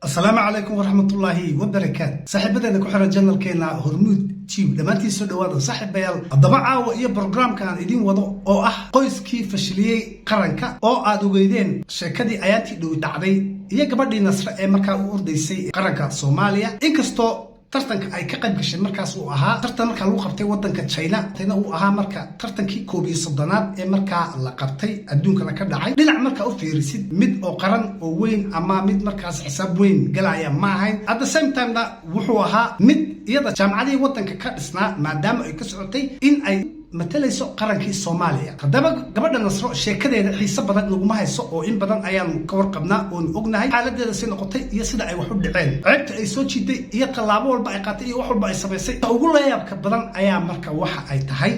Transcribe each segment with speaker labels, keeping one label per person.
Speaker 1: Asalaamu calaykum waraxmatullaahi wabarakaat. Saaxiibadeena ku xiran channelkeena Hormuud Tube, dhammaantiin soo dhawaada, saaxiibayaal. Haddaba caawa iyo programkan idiin wado oo ah qoyskii fashiliyey qaranka, oo aad ogeydeen sheekadii ayaantii dhow dhacday iyo gabadhii Nasre ee markaa u ordaysay qaranka Soomaaliya. Inkastoo tartanka ay ka qayb gashay markaas uu ahaa tartan markaa lagu qabtay wadanka China, tana uu ahaa marka tartankii 31aad ee markaa la qabtay, adduunkana ka dhacay. Dhinac markaa u fiirisid, mid oo qaran oo weyn ama mid markaas xisaab weyn galaya ma ahayn. At the same timena wuxuu ahaa mid iyada jaamacadihii wadanka ka dhisnaa, maadaama ay ka socotay in ay matalayso qarankii Soomaaliya. Haddaba gabadha Nasro sheekadeeda xiise badan naguma hayso, oo in badan ayaanu ka warqabnaa oonu ognahay xaaladeeda si noqotay iyo sida ay wax u dhaceen, ceebta ay soo jiiday iyo tallaabo walba ay qaatay iyo wax walba ay samaysay. Ugu layaabka badan ayaa marka waxa ay tahay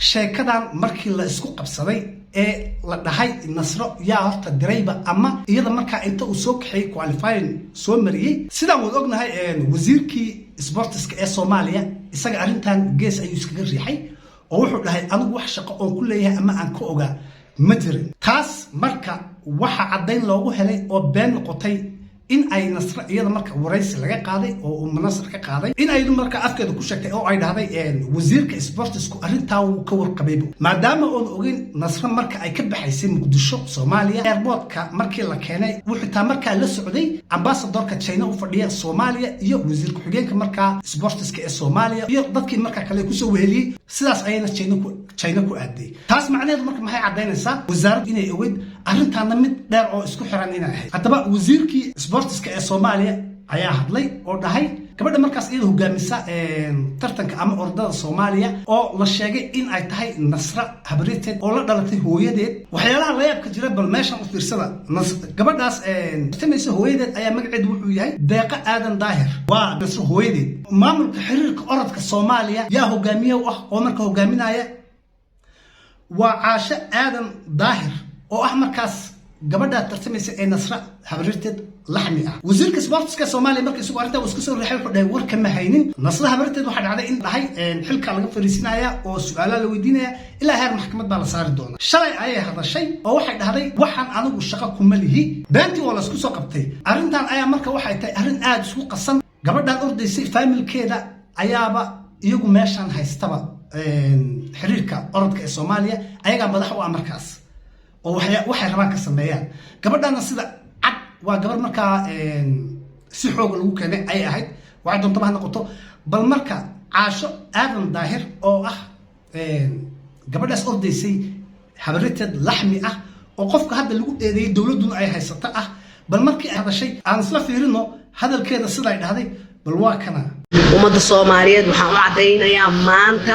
Speaker 1: sheekadan markii la isku qabsaday ee la dhahay Nasro yaa horta dirayba ama iyada markaa inta uu soo kaxeeyey qualifying soo mariyey. Sidaan wad ognahay, wasiirkii sportiska ee Soomaaliya isaga arrintan gees ayuu iskaga riixay, oo wuxuu dhahay: "Anigu wax shaqo oon ku leeyahay ama aan ka ogaa ma jirin." Taas marka waxa caddayn loogu helay oo been noqotay in ay Nasre iyada marka waraysi laga qaaday oo uu Manasar ka qaaday, in ay marka afkeeda ku sheegtay oo ay dhahday wasiirka sportisku arrintaa wuu ka warqabaybo, maadaama oon ogeyn Nasre marka ay ka baxaysay Muqdisho, Soomaaliya, airportka markii la keenay, wuxuu taa markaa la socday ambasadorka China u fadhiya Soomaaliya iyo wasiir ku-xigeenka markaa sportiska ee Soomaaliya iyo dadkii markaa kale kusoo weheliyey. Sidaas ayayna China ku aaday. Taas macnaheedu marka maxay caddaynaysaa? Wasaaraddu inay ogeyd arrintaana mid dheer oo isku xiran inay ahayd. Haddaba wasiirkii sportiska ee Soomaaliya ayaa hadlay oo dhahay gabadha markaas iyada hogaamisa tartanka ama ordada Soomaaliya, oo la sheegay in ay tahay Nasra habaryarteed oo la dhalatay hooyadeed. Waxyaalaha la yaabka jira, bal meeshan u fiirsada. Gabadhaas tartamaysa hooyadeed ayaa magaceedu wuxuu yahay Deeqa Aadan Daahir, waa Nasra hooyadeed. Maamulka xiriirka orodka Soomaaliya yaa hogaamiye u ah oo marka hogaaminaya? Waa Caasho Aadan Daahir, oo ah markaas gabadhaa tartamaysa ee Nasra habaryarteed laxmi ah. Wasiirka sportska Soomaaliya marka isagu arrintaa uu iska soo riixay, wuxuu dhahay warka ma haynin. Nasra habaryarteed waxaa dhacday in dhahay xilka laga fariisinaya oo su-aalaa la weydiinaya, ilaa heer maxkamad baa la saari doonaa. Shalay ayay hadashay oo waxay dhahday: "Waxaan anigu shaqo kuma lihi." Beentii oo laysku soo qabtay arrintan ayaa marka waxay tahay arrin aada isku qasan. Gabadhaan ordaysay faamilkeeda ayaaba iyagu meeshaan haystaba xiriirka orodka ee Soomaaliya, ayagaa madax u ah markaas oo waxay rabaan ka sameeyaan. Gabadhana sida cad waa gabar markaa si xooga lagu keenay ayay ahayd, waxay doontaba ha noqoto. Bal marka Caasho Aadan Daahir, oo ah gabadhaas ordaysay habaryarteed laxmi ah, oo qofka hadda lagu eedeeyey, dowladduna ay haysato ah, bal markii ay hadashay aan isla fiirino hadalkeeda siday dhahday. Bal waa kana.
Speaker 2: Ummadda Soomaaliyeed waxaan u caddaynayaa maanta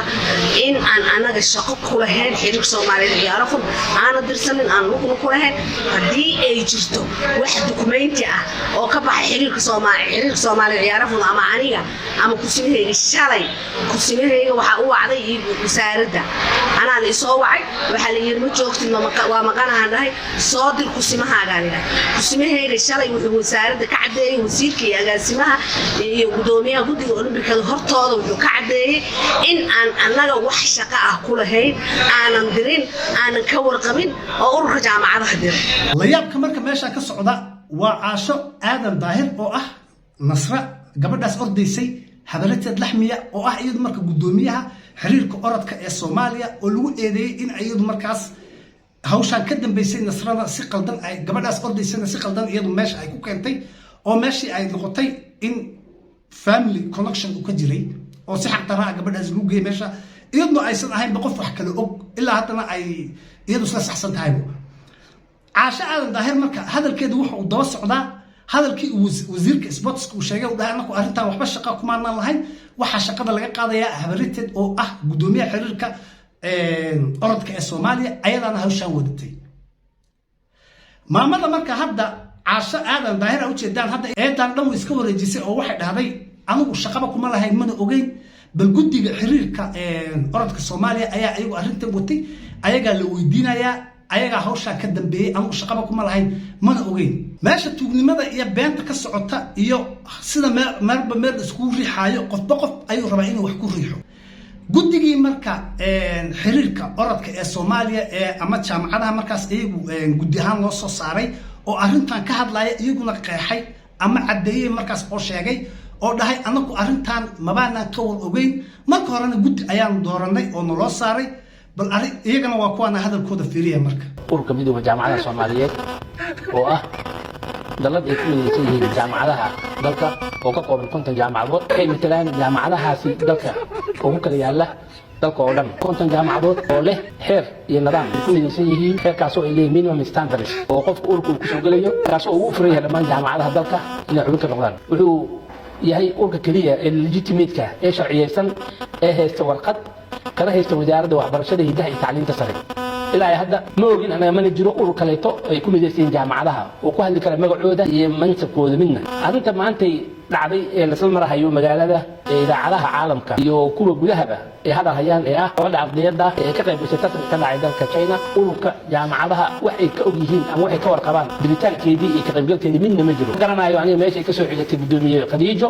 Speaker 2: in aan anaga shaqo ku lahayn xiriirka Soomaaliyeed ciyaaro fur, aana dirsanin, aan lugna ku lahayn. Haddii ay jirto wax dukumenti ah oo ka baxay xiriirka Soomaaliyeed ciyaaro fur ama aniga ama kusimahayga, shalay kusimahayga waxaa u wacday iyo wasaaradda anaa la isoo wacay. Waxaa la yidhi: "Ma joogtid?" "Waa maqanahan," dhahay. "Soo dir kusimahaagaa," la yidhaha. Kusimahayga shalay wuxuu wasaaradda ka caddeeyey, wasiirka iyo agaasimaha iyo gudoomiyaha guddiga Olombikada hortooda wuxuu ka caddeeyey in aan annaga wax shaqo ah ku lahayn, aanan dirin, aanan ka warqabin, oo ururka jaamacadaha diray.
Speaker 1: Layaabka marka meesha ka socda waa Caasho Aadan Daahir, oo ah Nasra gabadhaas ordaysay habaryarteed laxmiya, oo ah iyadu marka guddoomiyaha xiriirka orodka ee Soomaaliya, oo lagu eedeeyey in iyadu markaas hawshaan ka dambeysay, Nasrada si qaldan ay gabadhaas ordaysana si qaldan iyadu meesha ay ku keentay, oo meeshii ay noqotay in family connection uu ka jiray oo si xaqdaraa gabadhaas lagu geeyey meesha, iyaduna aysan ahaynba qof wax kale og, ilaa haddana ay iyadu isla saxsan tahaybo. Caasho Aadan Daahir marka hadalkeedu wuxa uu daba socdaa hadalkii uu wasiirka sportska uu sheegay, uu dhahay: "Anaku arrintan waxba shaqa kumaanaan lahayn, waxaa shaqada laga qaadayaa habaryarteed oo ah guddoomiyaha xiriirka orodka ee Soomaaliya, ayadaana hawshaan wadatay." Maamada marka hadda Caasho Aadan Daahir a ujeedaan hadda eedan dhan way iska wareejisay, oo waxay dhahday: "Anigu shaqaba kuma lahayn, mana ogeyn, bal guddiga xiriirka orodka Soomaaliya ayaa iyagu arrintan watay, ayagaa la weydiinayaa, ayagaa hawshaa ka dambeeyey, anigu shaqaba kuma lahayn, mana ogeyn." Meesha tuugnimada iyo beenta ka socota iyo sida meelba meel iskugu riixaayo, qofba qof ayuu rabaa inuu wax ku riixo. Guddigii marka xiriirka orodka ee Soomaaliya ee ama jaamacadaha markaas iyagu guddi ahaan loo soo saaray oo arrintan ka hadlaya, iyaguna qeexay Ama caddeeyey markaas oo sheegay oo dhahay: "Anagu arrintan mabaanaan ka war ogeyn, marka horena guddi ayaanu dooranay oo naloo saaray." Bal arrin iyagana waa kuwaana hadalkooda fiiriya marka.
Speaker 3: Ururka Midowga Jaamacadaha Soomaaliyeed, oo ah dallad ay ku midaysan yihiin jaamacadaha dalka oo ka kooban 50 jaamacadood, waxay matalaan jaamacadahaasi dalka ugu kala yaala dalka oo dhan. 50 jaamacadood oo leh xeer iyo nidaam ay ku midaysan yihiin, xeerkaasoo ay leeyihiin minimum standards oo qofka ururka uu kusoo gelayo, kaasoo ugu furan yahay dhammaan jaamacadaha dalka inay xubin ka noqdaan. Wuxuu yahay ururka keliya ee legitimate-ka ee sharciyeysan ee haysta warqad kana haysta Wasaaradda Waxbarashada, Hidaha iyo Tacliinta Sare. Ilaa ay hadda ma ogin anaga, mana jiro urur kaleeto ay ku midaysan yihiin jaamacadaha oo ku hadli kara magacooda iyo mansabkooda midna. Arrinta maantay dhacday ee lasla marahayo magaalada ee idaacadaha caalamka iyo kuwa gudahaba ay hadal hayaan, ee ah gabadha ardayada ee ka qayb gashay tartanka ka dhacay dalka China, ururka jaamacadaha wax ay ka og yihiin ama waxay ka warqabaan diritaankeedii iyo ka qaybgalkeedii midna ma jiro. Ma garanayo aniga meesha ay kasoo xigatay guddoomiye Khadiijo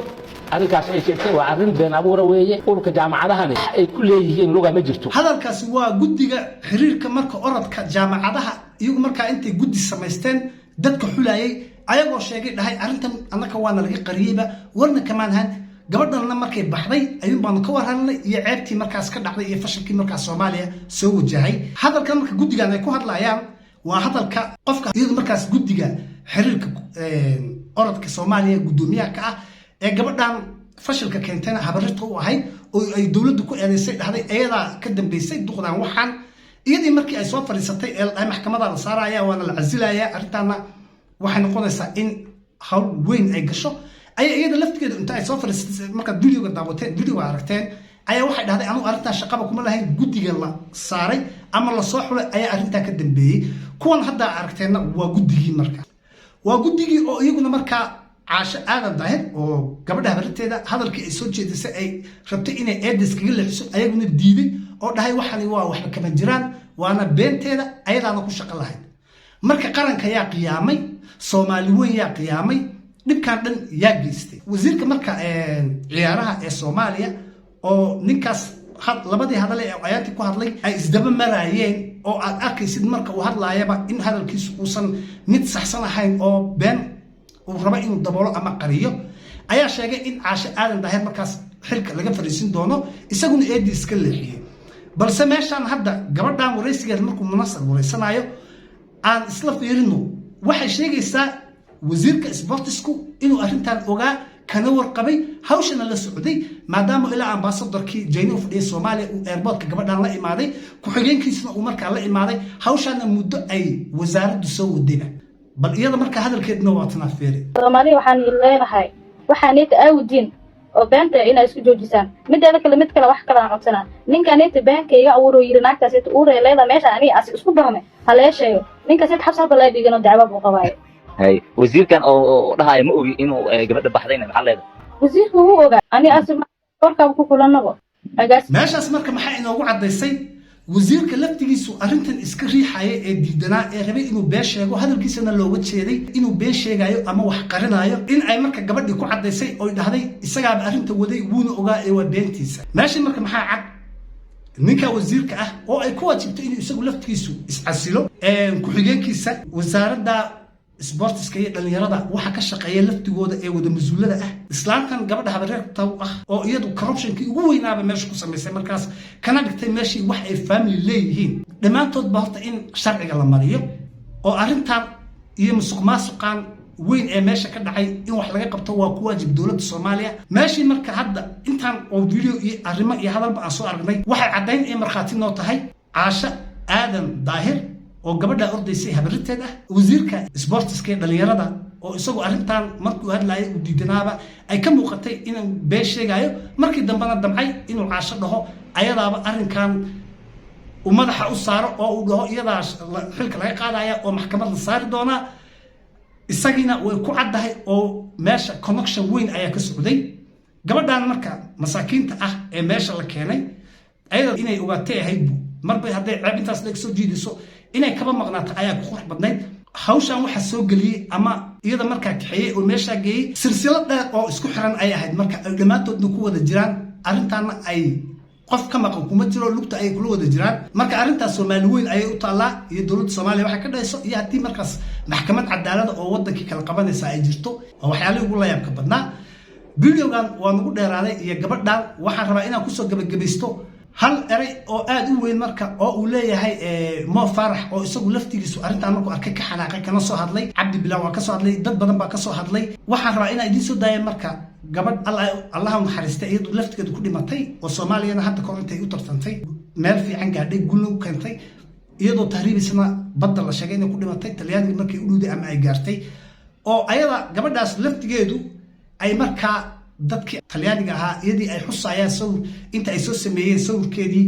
Speaker 3: arrinkaas ay sheegtay. Waa arrin been abuura weeye. Ururka jaamacadahani ay ku leeyihiin luga ma jirto.
Speaker 1: Hadalkaasi waa guddiga xiriirka marka orodka jaamacadaha, iyagu markaa intay guddi samaysteen dadka xulayay, ayagoo sheegay, dhahay: "Arrintan annaka waana laga qariyeyba, warna kamaan han. Gabadhanna markay baxday ayuun baanu ka warhanay iyo ceebtii markaas ka dhacday iyo fashilkii markaas Soomaaliya soo wajahay." Hadalkan marka guddigan ay ku hadlayaan waa hadalka qofka iyadu markaas guddiga xiriirka orodka Soomaaliya guddoomiyaha ka ah, ee gabadhan fashilka keentayna habarirta u ahayd, oo ay dowladdu ku eedaysay, dhahday iyadaa ka dambeysay duqdan. Waxaan iyadii markii ay soo fadhiisatay ee la dhahay maxkamada la saaraya, waana la casilayaa, arrintaana waxay noqonaysaa in hawl weyn ay gasho, ayaa iyada laftigeedu inta ay soo fadhiisatay, markaad videoga daawateen, videoga aragteen, ayaa waxay dhahday: "Anugu arrintaa shaqaba kuma lahayn, guddiga la saaray ama lasoo xulay ayaa arrintaa ka dambeeyey." Kuwan hadda aragteenna waa guddigii marka, waa guddigii oo iyaguna markaa Caasho Aadan Daahir oo gabadha habarinteeda hadalkii ay soo jeedisay ay rabtay inay eedas kaga leexiso, ayaguna diiday oo dhahay waxani waa waxba kama jiraan, waana beenteeda, ayadaana ku shaqo lahayd. Marka qaranka yaa qiyaamay? Soomaali weyn yaa qiyaamay? Dhibkan dhan yaa geystay? Wasiirka marka ciyaaraha ee Soomaaliya oo ninkaas labadii hadale ee ayaantii ku hadlay ay isdaba maraayeen, oo aad arkaysid marka uu hadlaayaba in hadalkiisu uusan mid saxsan ahayn oo been uu rabo inuu daboolo ama qariyo, ayaa sheegay in Caasho Aadan Daahir markaas xilka laga fadhiisin doono, isaguna eedii iska leexiyey. Balse meeshaan hadda gabadhan waraysigeeda markuu Munasar waraysanaayo aan isla fiirino, waxay sheegaysaa wasiirka sportsku inuu arrintan ogaa, kana warqabay, hawshana la socday, maadaama ilaa ambassadorkii China u fadhiyay Soomaaliya uu airportka gabadhan la imaaday, ku-xigeenkiisna uu markaa la imaaday, hawshaana muddo ay wasaaraddu soo wadayba. Bal iyada markaa hadalkeedna waa tanaa, feeri.
Speaker 4: Soomaaliya waxaan leenahay, waxaanita aawdiin oo beenta inaa isku joojisaan. Mideeda kale, mid kale, wax kale aan codsanaa: ninkanita beenka iga abuuro, yiri naagtaasita uuree leeda, meesha aniga as isku barnay, halee sheego ninkaasita xabsi hadda laga dhigano, dacwa buu qabaayo.
Speaker 5: Hay, wasiirkan oo dhahaya ma ogi inuu gabadha baxdayna, maxaa leedahay?
Speaker 4: Wasiirka wuu ogaa, ani asi warkaaba ku kulanabo agaas.
Speaker 1: Meeshaas marka maxaa inoogu caddaysay? Wasiirka laftigiisu arrintan iska riixaya ee diidanaa ee rabay inuu been sheego, hadalkiisana looga jeeday inuu been sheegayo ama wax qarinayo, in ay marka gabadhii ku caddaysay oy dhahday isagaaba arrinta waday, wuuna ogaa ee waa beentiisa. Meesha marka maxaa cad? Ninka wasiirka ah oo ay ku waajibto inuu isagu laftigiisu iscasilo, ku-xigeenkiisa, wasaaradda sportiska iyo dhalinyarada waxa ka shaqeeya laftigooda ee wada mas-uulada ah, islaamkan gabadha habareerta ah oo iyadu corruptionkii ugu weynaaba meesha ku samaysay, markaas kana dhigtay meeshii wax ay family leeyihiin, dhammaantoodba horta in sharciga la mariyo oo arrintan iyo musuq maasuqan weyn ee meesha ka dhacay in wax laga qabto waa ku waajib dowladda Soomaaliya. Meeshii marka hadda intaan oo video iyo arrimo iyo hadalba aan soo aragnay, waxay caddayn ee markhaati noo tahay Caasho Aadan Daahir oo gabadha ordaysay habarinteed ah, wasiirka sportiska ee dhalinyarada oo isagu arrintan markuu hadlaayay uu diidanaaba ay ka muuqatay inuu been sheegaayo, markii dambena damcay inuu Caasho dhaho ayadaaba arrinkan uu madaxa u saaro oo uu dhaho iyadaa xilka laga qaadaya oo maxkamad la saari doonaa, isagiina way ku caddahay oo meesha connection weyn ayaa ka socday. Gabadhan marka masaakiinta ah ee meesha la keenay, ayada inay ogaatay ahayd bu marbay hadday ceeb intaas leeg soo jiidayso, inay kaba maqnaato ayaa ku qurux badnayd. Hawshan waxaa soo geliyey ama iyada markaa kaxeeyey oo meeshaa geeyey silsilad dheer oo isku xiran ay ahayd, marka ay dhammaantoodna ku wada jiraan arrintaana ay Qof ka maqan kuma jiro, lugta ayay kula wada jiraan. Marka arrintaas Soomaali weyn ayay u taallaa iyo dowladda Soomaaliya waxay ka dhahayso, iyo haddii markaas maxkamad cadaalada oo wadankii kala qabanaysa ay jirto. Waa waxyaalihii ugu layaabka badnaa. Videogan waa nagu dheeraaday iyo gabadhan. Waxaan rabaa inaan kusoo gabagabaysto hal eray oo aad u weyn marka, oo uu leeyahay Mo Faarax, oo isagu laftigiisu arrintan markuu arkay ka xanaaqay, kana soo hadlay. Cabdi Bilaan waa ka soo hadlay, dad badan baa ka soo hadlay. Waxaan rabaa inaan idiin soo daaya marka gabadh Allaha naxariistay, iyadu laftigeedu ku dhimatay, oo Soomaaliyana hadda kahor intay u tartantay meel fiican gaadhay, gulna u keentay, iyadoo tahriibaysana badda la sheegay inay ku dhimatay, Talyaaniga markay u dhowday ama ay gaartay, oo ayada gabadhaas laftigeedu ay markaa dadkii Talyaaniga ahaa iyadii ay xusayaan, sawir inta ay soo sameeyeen, sawirkeedii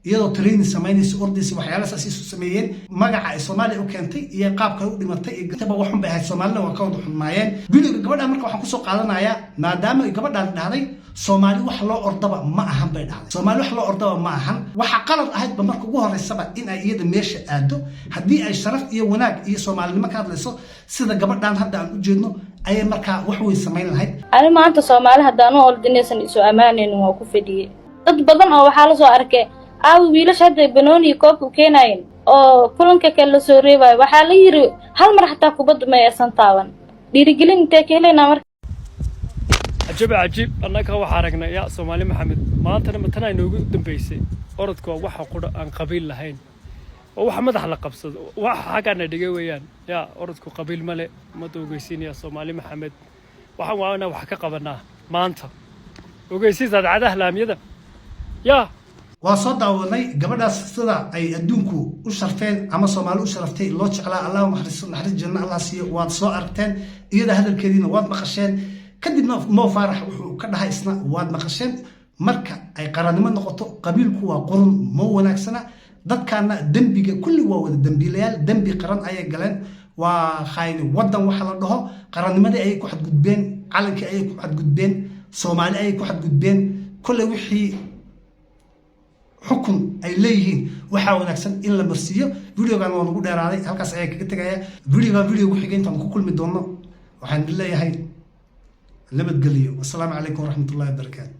Speaker 1: iyadoo training samaynaysa, ordaysa, waxyaalahaas ay soo sameeyeen, magaca ay Soomaaliya u keentay iyo qaabka ay u dhimatay iyo intaba waxun bay ahayd. Soomaalina waa ka wada xunmaayeen videoga gabadha. Marka waxaan kusoo qaadanayaa, maadaama gabadhaan dhahday Soomaali wax loo ordaba ma ahan bay dhahday, Soomaali wax loo ordaba ma ahan. Waxa qalad ahaydba marka ugu horeysaba in ay iyada meesha aado, haddii ay sharaf iyo wanaag iyo Soomaalinimo ka hadlayso. Sida gabadhan hadda aan u jeedno ayay markaa wax weyn samayn lahayd.
Speaker 4: Ani maanta Soomaali haddaan u ordinaysan isu ammaanaynin, waa ku fadhiyey. Dad badan oo waxaa la soo arkay aawi wiilasha hadda banooniga koobka u keenaayeen oo kulanka kale la soo reebayo, waxaa la yiri hal mar xataa kubadda ma aysan taaban. Dhiirigelin intee ka helaynaa marka?
Speaker 6: Cajabi cajiib! Annaga waxaa aragnay yaa Soomaali Maxamed, maantana matanaa inoogu dambaysay. Orodka waa waxa qudha aan qabiil lahayn, oo waxa madax la qabsado, waxa xaggaana dhigay weeyaan. Yaa orodku qabiil male. Ummadda ogeysiinaya, Soomaali Maxamed, waxaan waa inaan wax ka qabanaa maanta. Ogeysiis adcadaha laamiyada yaa.
Speaker 1: Waa soo daawanay gabadhaas, sida ay adduunku u sharfeen ama Soomaali u sharaftay, loo jeclaa. Allah naxariisto, naxariis janno Allah siiyo. Waad soo aragteen iyada hadalkeediina, waad maqasheen. Kadibna Mo Faarax wuxuu ka dhahay isna waad maqasheen. Marka ay qarannimo noqoto, qabiilku waa qurun, ma wanaagsana. Dadkaana dembiga kulli waa wada dembiilayaal, dembi qaran ayay galeen, waa khayni waddan waxa la dhaho. Qarannimadii ayay ku xadgudbeen, calankii ayay ku xadgudbeen, Soomaali ayay ku xadgudbeen. Kolley wixii xukun ay leeyihiin waxaa wanaagsan in la marsiiyo. Videogan waa nagu dheeraaday, halkaas ayaa kaga tegaya. Videogan video ku xigay intaan ku kulmi doono, waxaan idin leeyahay nabadgeliyo. Wasalaamu calaykum waraxmatullahi wabarakaatu.